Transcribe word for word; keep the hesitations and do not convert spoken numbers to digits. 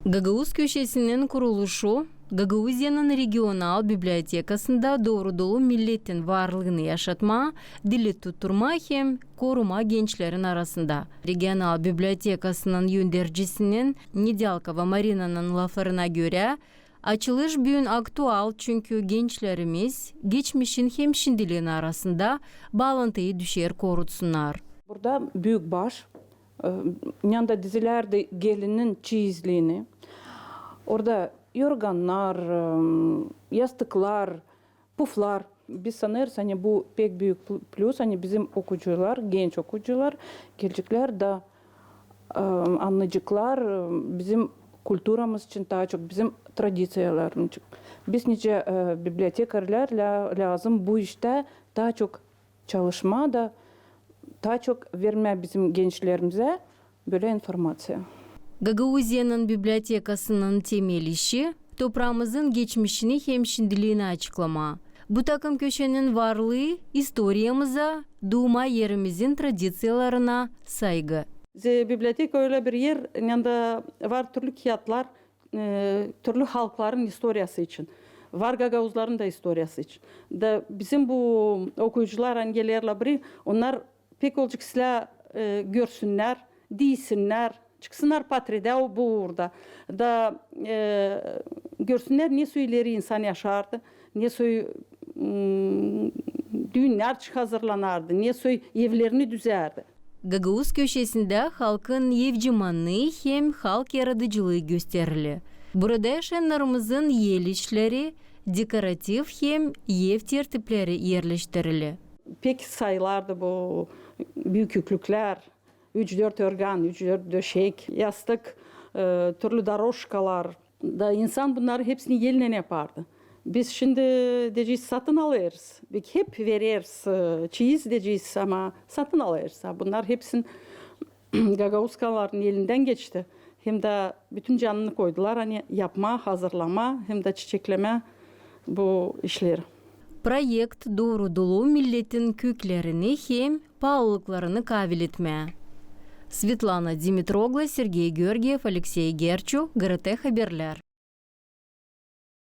Gagauz köşesinin kuruluşu Gagauziyanın regional bibliotekasında doorudulu milletin varlıını yaşatmaa, diri tutturmaa hem korumaa gençlerin arasında. Regional bibliotekasının öndercisinin Nedalkova Marinanın laflarına görä, açılış büün aktual, çünkü gençlerimiz geçmişin hem şindiliin arasında baalantıyı düşer korutsunnar. Burada büük baş, e, yanda dizilärdi gelinin çiizliini. Orada yorgannar, e, yastıklar, puflar. Biz sanêrız, ani bu pek büük pl-, plüs, ani bizim okuyucular, genç okuyucular geleceklär da, e, annayceklar, e, bizim kulturamız için, taa çok bizim tradiţiyalarımız için. Biz nicä, e, bibliotekarlar lä-, lääzım bu iştä taa çok çalışmaa da taa çok vermää bizim gençlerimizä bölä informaţiya. Gagauziyanın bibliotekasının temel işi, topraamızın geçmişini hem şindiliini açıklamaa. Bu takım köşenin varlıı istoriyamıza, duuma erimizin tradiţiyalarına saygı. Ze-, biblioteka ölä bir er, neredä var türlü kiyatlar, e, türlü halkların istoriyası için. Var gagauzların da istoriyası için. Da bizim bu okuyucular, ani gelerlär biri, onnar pek olacek islää, e, görsünnär, diisinnär, çıksınnar portredä o, bu uurda. Da, e, görsünnär, ne soy ileri insan yaşardı, ne soy, m, düünnär hazırlanardı, ne soy evlerini düzärdi. Gagauz köşesindä halkın evcimanı hem halk yaradıcılıı gösterili. Burada yaşayannarımızın el işleri, dekorativ hem ev tertipleri erleştirili. Pek sayılardı bu büük üüklüklär, üç-dört organ, üç-dört döşek, yastık, e, türlü doroşkalar. Da insan bunnarı hepsini elnän yapardı. Biz şindi, deyecez, satın alêrız. Biz hep vereriz, e, çiiz, deyecez, ama satın alêrız. Ha, bunnar hepsin gagauzkaların elindän geçti. Hem dä bütün canını koydular, ani yapmaa, hazırlamaa, hem dä çiçeklemää bu işleri. Proekt doorudulu milletin köklerini hem paalılıklarını kaaviletmää. Svetlana Dimitroglu, Sergey Georgiev, Aleksey Gerçu, GRT Haberlär.